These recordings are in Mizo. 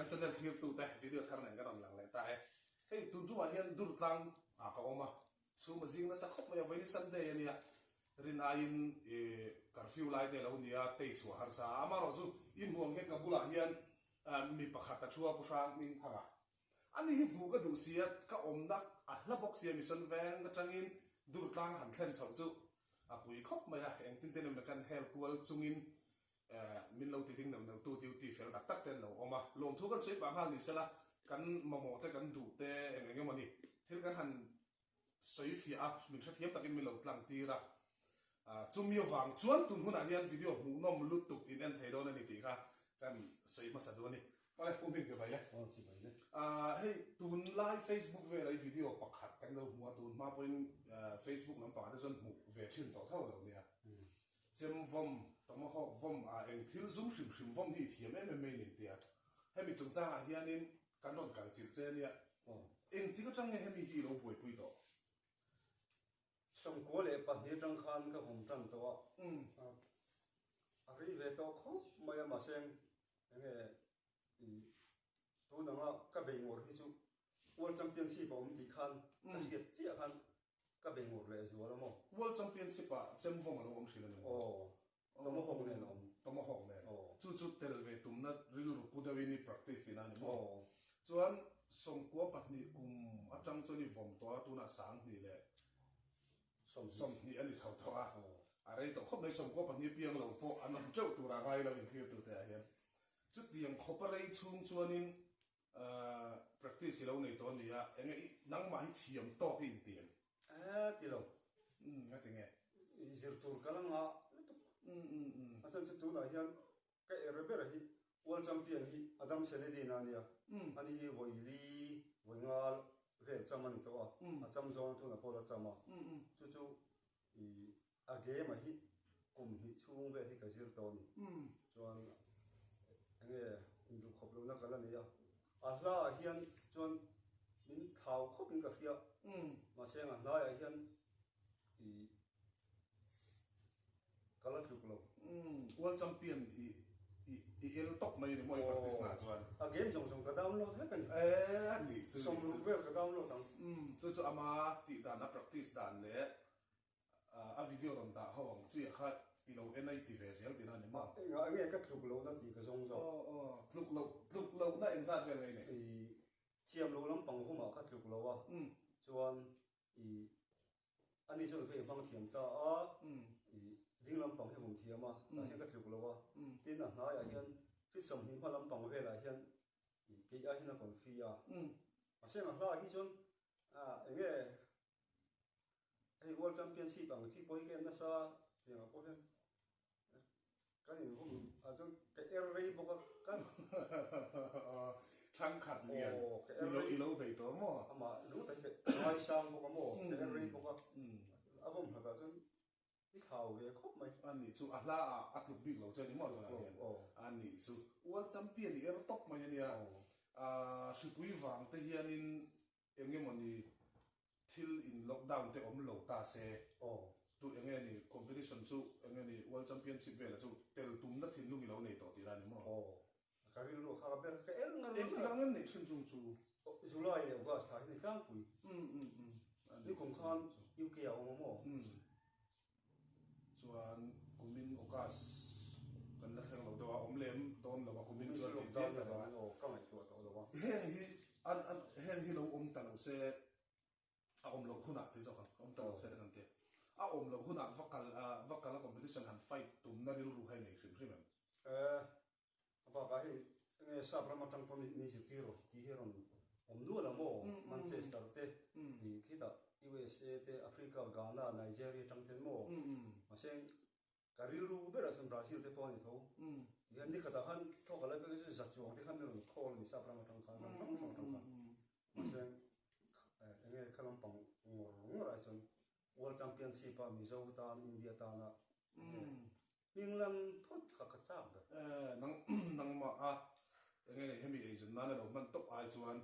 Kan channel thlirtute video thar nen kan rawn lang leh ta e. Hei tun tumah hian Durtlang ah ka awm a, chhum a zing nasa khawp mai a, vawiin Sunday a nia, rin aiin ih curfew lai te a lo nia, tei chhuah harsa a, amaherawhchu i hmuh ang hian ka bulah hian mi pakhat a thu a, Pu Hrang Hmingthanga. Ani hi hmuh ka duh sia, ka awmna a hla bawk sia, Mission Veng atangin Durtlang han thlen chhoh chu a pui khawp mai a, engtin ten emaw kan hel kual chungin min lo ti ding neuh neuh tu duty fel tak tak te an lo awm a, lawmthu kan sawi pah nghal ni sela, kan mamawh te kan duh te eng eng emaw ni thil kan han sawi fiah a, min hrethiam takin min lo tlang tir a, chumi avang chuan tun hunah hian video hmuhnawm lutuk in en thei dawn a ni tih kha kan sawi hmasa duh a ni. Awle, Pu Hming chibai le. Aw chibai le. Hei tunlai Facebook vela i video pakhat kan lo hmu a, tun hma pawhin Facebook lampangah te chuan hmuh ve thin tawh tho lo nia. Chem vawm, tomahawk vawm ah eng thil zum hrim hrim vawm hi i thiam em em mai nin tia. Hemi chungchangah hianin kan rawn kal chilh che ania. Engtik atang nge hemi hi i lo buaipui tawh? 92 atang khan ka vawm tan tawh a, a rei ve tawh khawp mai a mahse enge i tun anga ka bei ngawr hi chu World Championship a awm tih khan ka hriat chiah khan ka bei ngawr leh zual a maw. World Championship ah chem vawm a lo awm thin a ni maw? Aw, Tomahawk nen a awm. Tomahawk nen. Aw. Chu chu tel ve tumna rilru pu deuhin i practice tihna a ni maw? Aw. Chuan 92 kum atang chuan i vawm tawh a, tunah 2000 leh 20 a ni chho tawh a. Aw. A rei tawh khawp mai, 92 piang lo pawh an awm teuh tur a ngai lo inthlirtute ah hian. Chutiang khawp a rei chhung chuanin practice i lo nei tawh a ni a, enge i nangmah hi thiam tawk i inti em? Eh, ti lo. Umm, a ti nge? I zir tur ka la ngah lutuk. Umm, umm, umm. A chhan chu tunah hian ka er ber hi World Champion hi Adam Senedin a nia. Ani hi vawi li, vawi nga vel cham a ni tawh a, a cham zawng tunah pawh la cham a. Chu chu i A game a hi kum hnih chhung vel hi ka zir tawh a ni. Chuan enge induhkhawp lohna ka la nei a. A hla ah hian chuan min thlau khawp in ka hria. Mahse a hnaiah hian i ka la tluk lo. World champion i i el tawp mai a ni maw i practice na ah chuan. A game zawng zawng ka download vek a ni. Eh a nih chu. 60 vel ka download ang. Chu chu ama tih dan a practice dan leh A video rawn dah ho ang chiah kha i lo en a i ti ve zel tihna a ni maw? Engah nge ka tluk lohna tih ka zawng zawk? Aw aw, tluk loh, tluk lohna engzat vel nge i nei? I thiam loh lampang humah ka tluk lo a, chuan i ani chuan ka inhmang thiam ta a, i ding lampang hi a vawm thiam a, tah hian ka tluk lo a, tin a hnaiah hian fit 20 hma lampang velah hian i keih ai hian a confi a, mahse a hlaah hi chuan eng nge Hei World Championship ang chi pawh hi ka en nasa tiang ah pawh hian kan inhum ah chuan ka er rei bawk a kan Thangkhat lian i lo i lo bei tawh maw? Amah lung tak hi ka ngaisang bawk a maw ka er rei bawk a a vawm hlat ah chuan i thlau ve khawp mai. A nih chu a hla ah a tluk bik lo che a ni maw tunah hian? A nih chu World Champion i er tawp mai a nia hripui vang te hianin Eng emawni thil in lockdown te awm lo ta se, tu eng nge ni competition chu eng nge ni world championship vela chu tel tumna thinlung i lo nei tawh tih la ni maw? Aw, ka rilru kha ka ber ka er ngar ngar. Engtik ang em neih thin chung chu? July leh August thla hi ni tlangpui. Nikum khan UK ah awm a maw? Chuan kumin August kan la thleng lo deuh a, awm lem dawn lo a kumin chuan tih chiang ta lo a. Ka ngaihtuah tawh lo a. Heng hi an an heng hi lo awm ta lo se a awm loh hunah tih zawk ang, awm ta lo se te kan ti. A awm loh hunah va kal va kal a competition han fight tumna rilru kha i nei hrim hrim em? Eh, A bakah hei enge sap ram atang pawh min zirtir rawh tih hi a rawn awm nual a maw? Manchester te, ih khitah USA te, Africa, Ghana, Nigeria atang ten maw? Mahse ka rilru berah chuan Brazil te pawh a ni tho. Tihian nikhatah khan thawk a la pek chu za chuang te khan min rawn call a ni sap ram atang khan, ram hrang hrang atang khan. Mahse enge kha lampang ngawr ngawr ah chuan World Championship a Mizo tan India tana hming lam phawt kha ka chak ber. Nang nangmah a enge ni hemi eizawn nana lo hman tawp ai chuan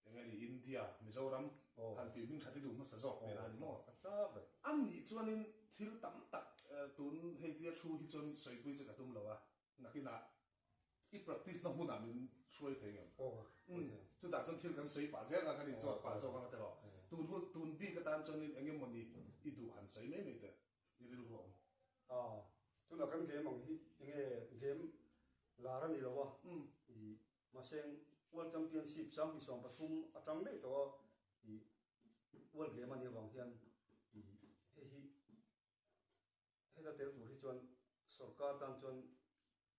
enge ni India Mizoram han tih hming that i duh hmasa zawk tih a ni maw? Ka chak ber. A nih chuanin thil tam tak tun hei tia thu hi chuan sawipui che ka tum lo a nakinah. I practice na hmunah min hruai thei ngem? Chutah chuan thil kan sawi pah zel kha kan inzawt pah zawk anga tiraw? Tun hun, tun bik atan chuanin eng emawni i duh han sawi mai mai teh, i rilru a awm. Aw, tunah kan game ang hi enge game lar a ni lo a, i mahse World Championship 2013 atang daih tawh a, i World game a nih avang hian i hei hi Heta tel tur hi chuan sorkar tan chuan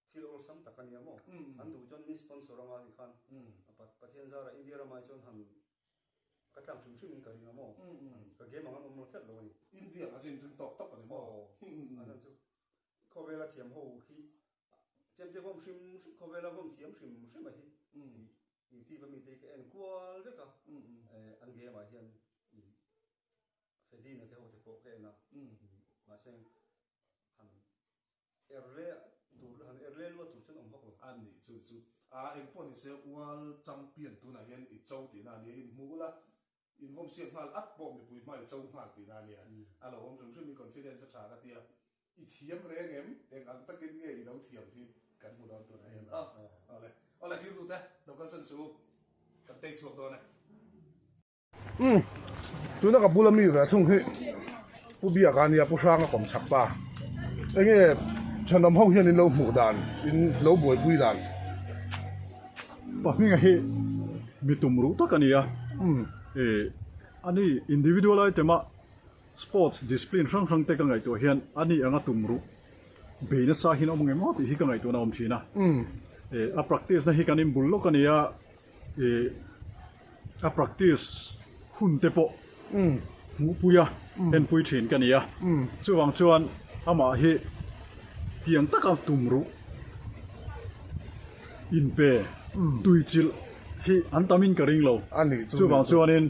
thil awlsam tak a nia maw? An duh chuan min sponsor anga ti khan Pathian zara India ramah hi chuan han ka tlang hrim hrim in ka ring a maw? Ka game ang an awm lo tlat lo a ni. India ang a chu inring tawk tawk a ni maw? Aw, a chan chu khawvela thiam ho hi chemte vawm hrim hrim khawvela vawm thiam hrim hrim a hi YouTube a mite hi ka en kual vek a, an game ah hian Fedina te ho te pawh ka en a, mahse han er le tur han er le luat tur chuan awm vak lo. A nih chu chu a eng pawh ni se World Champion tunah hian i cho tihna a nia, in hmu ula in vawm siak nghal at pawh mipui hma i cho nghal tihna a nia, a lo awm hrim hrim i confidence a tha ka tia, i thiam reng em eng ang takin nge i lo thiam hi kan hmu dawn tunah hian a, awle awle thil tute lo kalsan suh u kan tei chhuak dawn e. Umm tuna ka bula mi ve thung hi Pu Biaka ania Pu Hranga kawm chak pa enge thenawm ho hian in lo hmuh dan in lo buaipui dan. Pa hminga hi mi tum ruh tak a ni a, ih ani individual item a sports discipline hrang hrang te ka ngaihtuah hian ani anga tum ruh bei nasa hian a awm ngemaw tih hi ka ngaihtuahna a awm thin a, ih a practice na hi kan inbul lawk a ni a. Ih a practice hun te pawh hmuhpui a enpui thin ka ni a, chuvang chuan amah hi tiang taka tum ruh inpe tuichilh hi an tam in ka ring lo, chuvang chuanin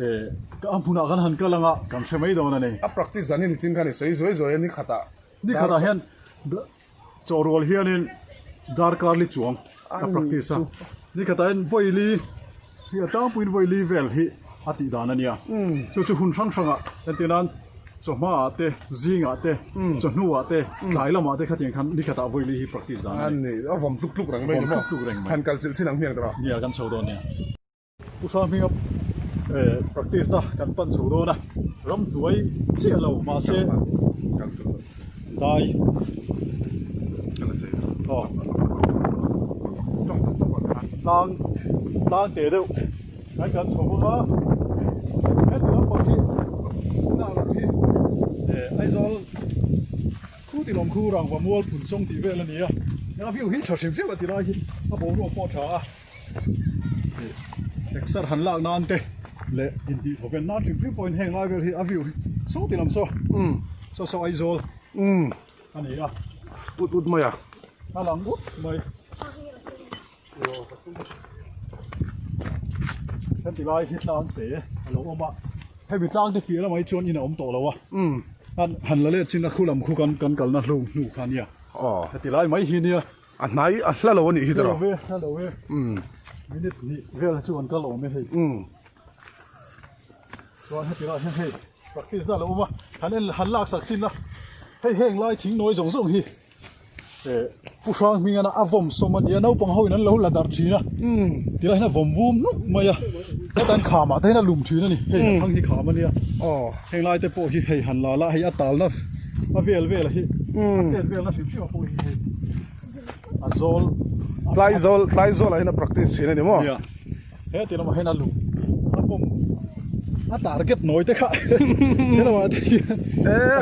ih a hmunah kan han kal anga kan hre mai dawn a ni. A practice dan hi nichin khan i sawi zuai zuai a ni khatah. Ni khatah hian. Chawhrual hianin darkar li chuang a practice a, ni khatah hian vawi li hi a tlangpuiin vawi li vel hi a tih dan a nia. Chu chu hun hrang hrangah entir nan chawhma ah te, zingah te, chawhnu ah te, tlai lamah te khatiang khan ni khatah vawi li hi practice dan a ni. A vawm tluk tluk reng mai ni maw? Han kal chilh chin ang hmiang tawh a. Nia kan chho dawn nia. Pu Hrang hminga practice na kan pan chho dawn a, ramhnuai chiah lo mahse dai aw tlang tlang teh deuh kan kan chho bawk a, heti lampang hi tunah lam hi Aizawl khu ti lawm khu rangva mual phun chawng tih vel a ni a, a view hi tha hrim hrim a ti lai hi a boruak pawh a tha a. Exer han lak nan te leh intih thaw ven nan hrim hrim pawhin heng lai vel hi a view hi saw ti lam saw saw saw Aizawl a ni a ut ut mai a a lang ut mai heti lai hi tlang te a lo awm a hemi tlang te piah lamah hi chuan in a awm tawh lo a han la let chin a khu lam khu kan kan kalna hlu hnu kha a nia heti lai mai hi nia. A hnai a hla lo a nih hi tiraw? Hla lo ve, hla lo ve. Minute hnih vel chu an kal awm e hei. Chuan heti lah hian hei practice na a lo awm a, han en han lak sak chin a, hei heng lai thing nawi zawng zawng hi eh Pu Hrang hming a vawm sawm a nia, naupang ho in an lo la darh thin a, ti lai hian a vawm vum nuk mai a, heta an kham ah te hian a lum thin a ni, hei a thang hi kham a nia, heng lai te pawh hi hei han la la hei a talna a vel vel hi a chet velna hrim hrim a pawh hi hei a zawl tlai zawl tlai zawl ah hian a practice thin a ni maw nia he ti lamah hian a lu a pawm a target nawi te kha he lamah te hian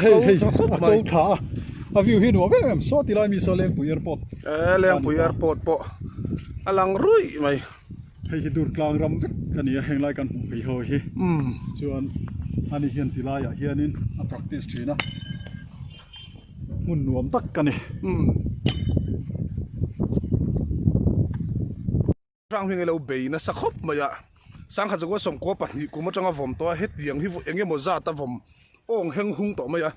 hei hei a ko tha a a view hi nuam em em saw ti lai mi saw Lengpui airport e Lengpui airport pawh a lang ruih mai Hei hi Durtlang ram vek a ni a, heng lai kan hmuh phei ho hi chuan ani hian ti laiah hianin a practice thin a, hmun nuam tak a ni. Hrang hming ilo bei nasa khawp mai a, Sangkhat zakua sawmkua pahnih kum atanga vawm tawh a, hetiang hi eng emaw zat a vawm awng heng hung tawh mai a,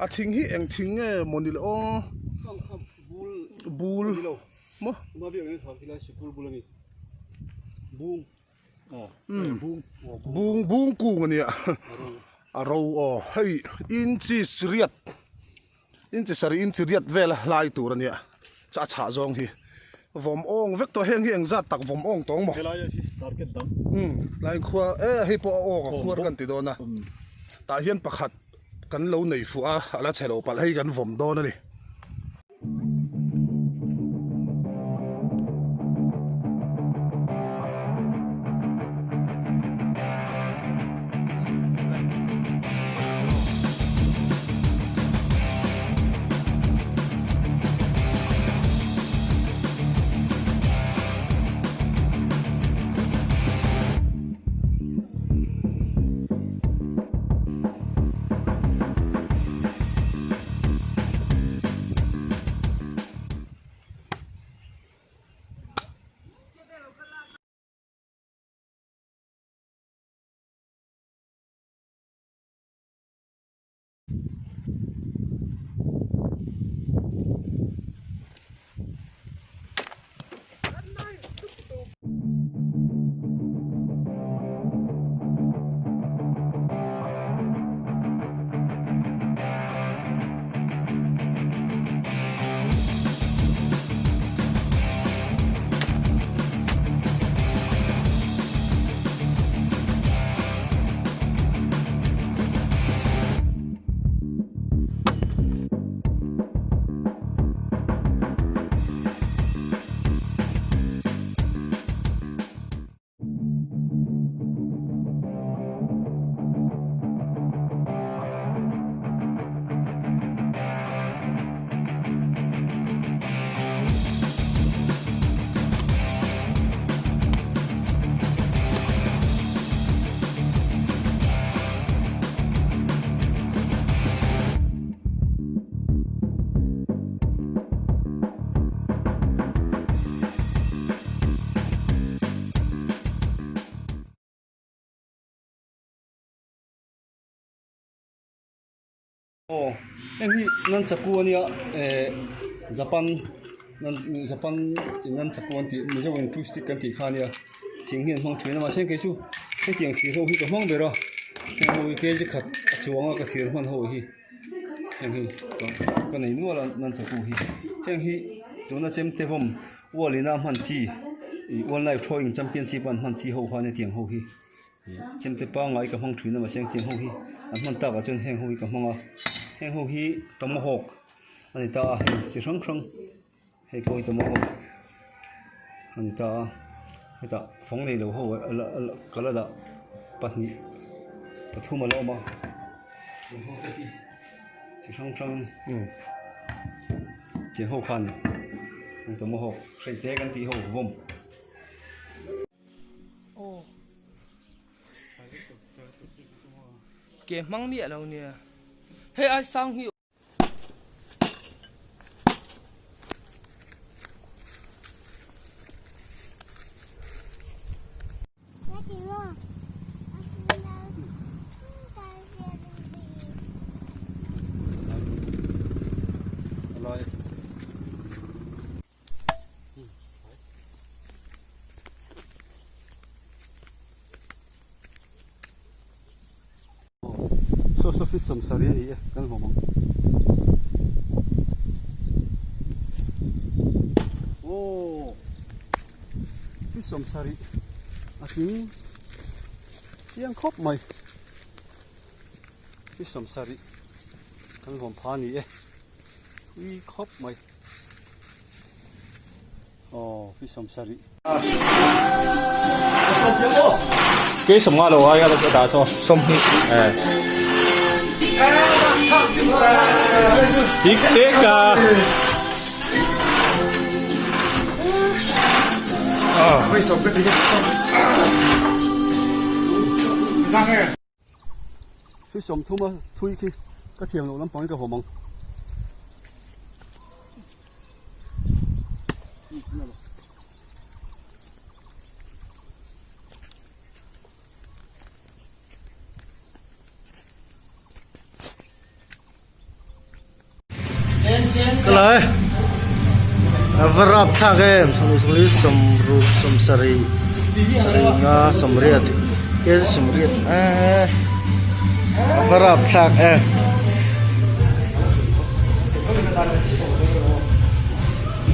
a thing hi eng thing nge maw ni le aw bul maw. Bung bung kung a nia a ro aw hei inchi riat inchi sarih inchi riat vel a hlai tur a nia a chhah zawng hi. Vawm awng vek tawh heng hi engzat tak vawm awng tawng maw? Helai hi target dang. Umm tlai khua e hei pawh a awng a khuar kan ti dawn a. Tah hian pakhat kan lo nei fuh a a la chhe lo palh hei kan vawm dawn a ni. Aw heng hi nan chaku ania eh Japan nan Japan in nan chaku an tih Mizo in two stick kan tih kha ania thing hi an hmang thin a mahse kei chu hetiang thir ho hi ka hmang ber a heng ho hi kg khat a chuang a ka thir hman ho hi heng hi ka nei nual a nan chaku hi heng hi tuna chemte vawm wall ina hman chi ih wall knife throwing championship a an hman chi ho khan hetiang ho hi. Chemte pangngai ka hmang thin a mahse hetiang ho hi an hman takah chuan heng ho hi ka hmang a heng ho hi tomahawk a ni ta a hei chi hrang hrang hei pawh hi tomahawk a ni ta a hetah fawng nei lo ho ka la dah pahnih pathum a la awm a tiang ho te hi chi hrang hrang tiang ho khan tomahawk hreite kan tih ho vawm. Ke hmang miah lo nia. Hei ai sang hi. Saw saw fit sawmsarih a ni e kan vawm ang aw fit sawmsarih a tling chiang khawp mai fit sawmsarih kan vawm pha a ni e ui khawp mai. Aw fi sawmsarih. Ke sawm nga lo ai a dah saw. Sawmhnih. Eh. Tik tek a. Fi sawmthum a thui khi ka thiam loh lampang hi ka vawm ang. Kalai a va rap thlak em sawmsawmli sawmruk sawmsarih sarih nga sawmriat kel sawmriat eee a va rap thlak em.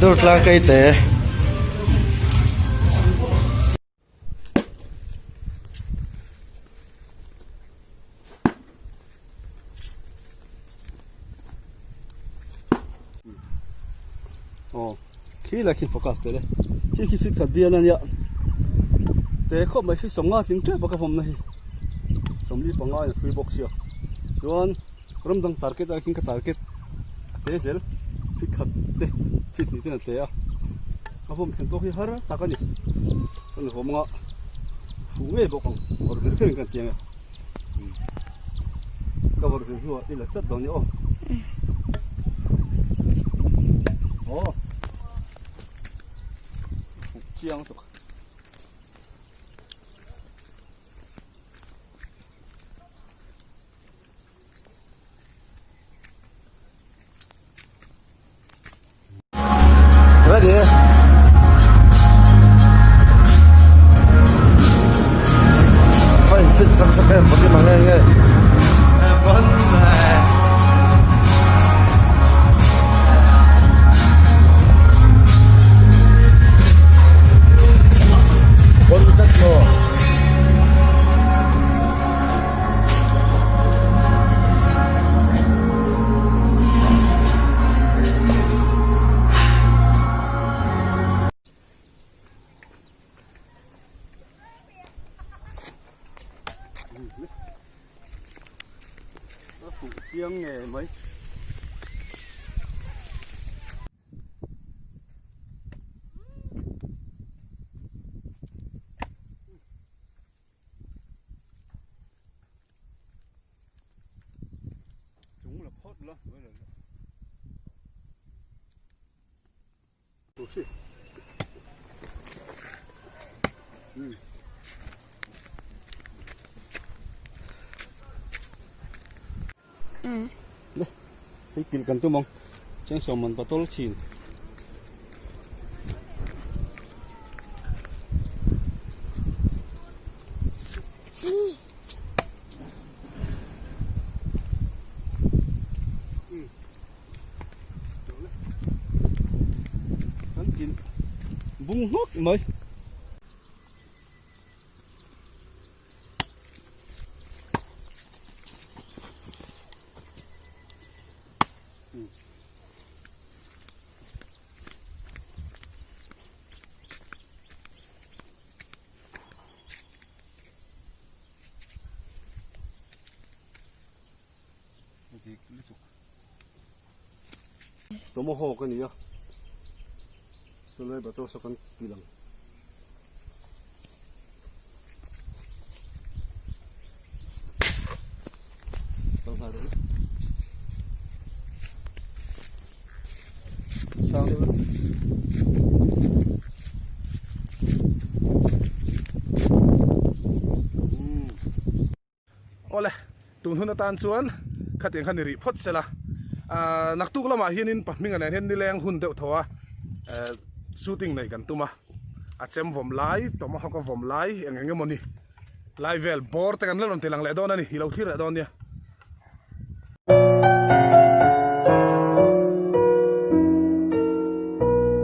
Dur tlang kei te. Aw khi lai khi focus tel e. Khi khi fit khat bial a nia. Te khawp mai khi sawmnga tling tep a ka vawmna hi. 45 in a free box sia. Chuan ram dang target ah khin ka target a te zel fit khat te fit hnih ten a te a. A vawm thlen pawh khi har tak a ni. Chuan vawm anga fuh ngei bawk ang awrh ber ber in kan chiang e. Ka vawrh ve hnuah i la chat dawn nia aw. Aw. Fuh chiang tuk. Ready? Fine fit sak sak em pati mang nge nge. Bon tak mo. A fuh chiang nge mai. Chung la phawt la mai lo Tu si. Hmm. Le, hei kil kan tum ang. Cheng sawm man patol thin. Kan kil bung hnawk mai. Tomahawk a ni a, chulai bato saw kan ti lang. Sang deuh Awle, tun hun atan chuan khatiang kha ni rih phawt sela. Ahh naktuk lamah hianin pahminga nen hian nileng hun deuh thaw a shooting neih kan tum a, a chem vawm lai, tomahawk a vawm lai eng eng emaw ni lai vel bawr te kan la rawn ti lang leh dawn a ni, i lo thlir leh dawn nia.